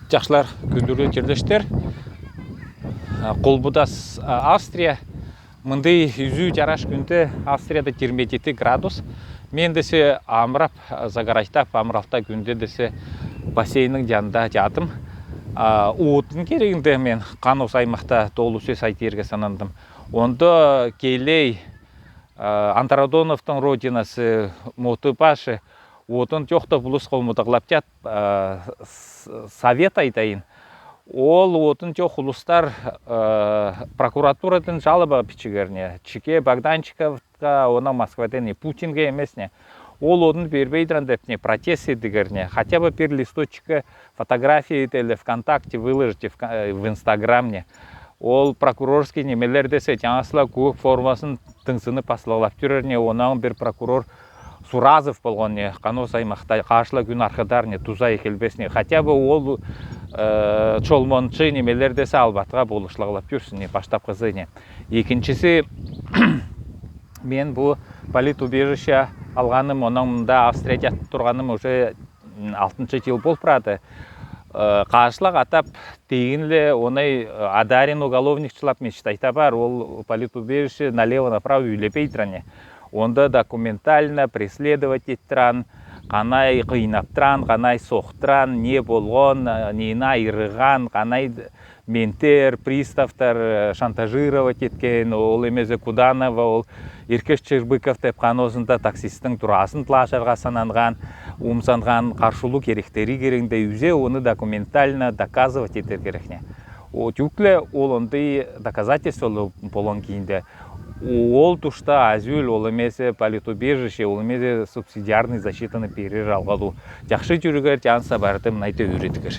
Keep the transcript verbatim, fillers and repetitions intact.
Чахсалар, күүндүрлү чирлештер. Колбудас Австрия. Мындый үзүү чараш күүнде Австрияда жиирма еди градус. Мен десе амырап, загорайтап, амыралтаа күүнде десе бассейннің жанында чадтым. Отын керегинде мен Канос аймахта долуса сай тиерге санандым. Онда Келей, Антрадоновтың родинасы, Мотыбашы, отын чоохтап улус хомударлап чат, совет айтайын. Ол отын чох улустар прокуратурадан жалоба бичигер не. Чике Богданчиковка, онан Москвадан не, Путинге эмес не. Ол отын бербейдир деп не, протест этигер не. Хотя бы пир листочек фотография этелле, ВКонтакте выложите, в Инстаграм не. Ол прокурорский немелер десе, чаңасла күүк формасын тыңсынып паслаглап чүрер не, онан бир прокурор Суразов болган не, Канос аймахта, кашла күүн архидар не, туза экелбес не. Хотя бы ол чолмончу немелер десе албатха болушлаглап чүрсин не, баштапкызы не. Экинчиси, мен бу политубежище алганым, онан мында Австрияда чатып турганым уже алтыншы чыл бол прады. Кашла катап тегинле оной одаренный уголовникчилап мечтайта бар, ол политубежище налево-направо уйлепейдир не. Онда документально преследовать еттиран, канай кыйнаптыран, канай сохтуран, не болган, нени айырган, канай менттер, приставтар шантажировать эткен, ол эмезе Куданова, ол Иркеш Чербыков деп Каносында таксисттің турасын тлаажарга сананған, умсанған, каршылуу керектери кереңде үзе оны документально доказывать этер керек не. Ол тюкле ол ондай доказательстволы болган кийинде. Ол тушта азюль, ол эмезе политубежище, ол эмезе субсидиарный защитаны берер алгалуу. Чахсы чүрюгер, чанса барды мынай тее үйретигер.